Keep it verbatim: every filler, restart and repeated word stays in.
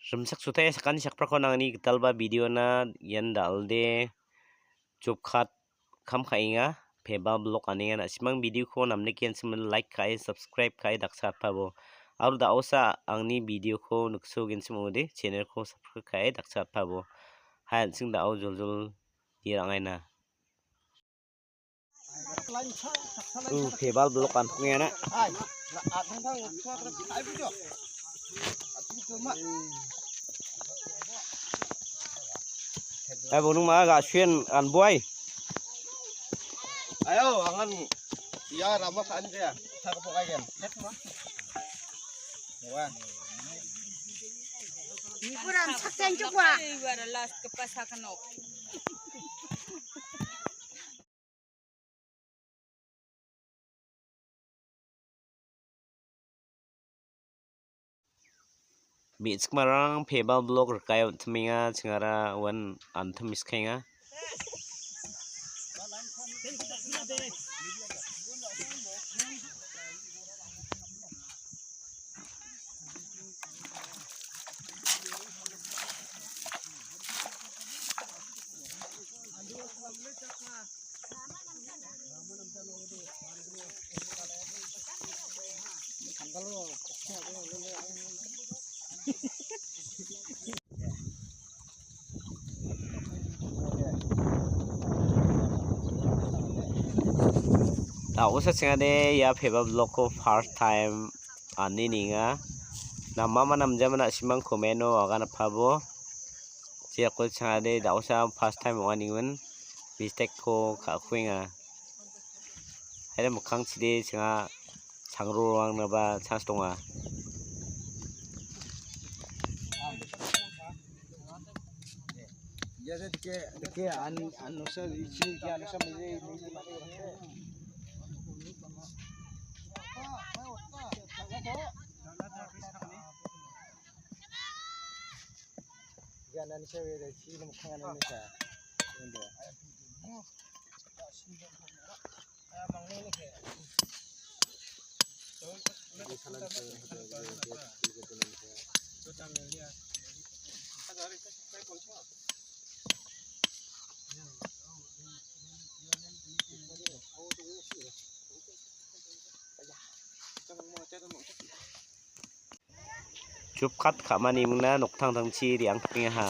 Rimchaksotaia sakgni chakprako nangni gitalba video-na ian dal·de job card kam ka·enga. Peba blog anenga. Na·simang video-ko namnike an·chingming like ka·e, subscribe ka·e dakcha atpabo. Aro da·osa angni video-ko niksogenchim ong·ode, channel-ko subscribe ka·e dakcha atpabo. Hai an·ching da·o joljol dia rang·aina. Uh, pebal blok an·tong·enga na. Eh, bonung ma ga suen an buai. Ayo, angan ia rama ka·an dia. Sa ka pokai gen. Wah. Ibu ram saksen juga. Ibu ram last ke pas akan ok. Me·chikmarang pebal blok rikae on·timenga, chingara uan antim miskaenga. Da·osa chingade ia peba blokko first time ani ninga. Namama namjama na·simang komeno aganapabo. Jeko chingade da·osa first time ong·a ningimin mistake-ko ka·kuenga. Haida mikkangchide chinga changrurangnaba chance donga. Job card ka·mani mingna noktangtangchi re·angtokengaha.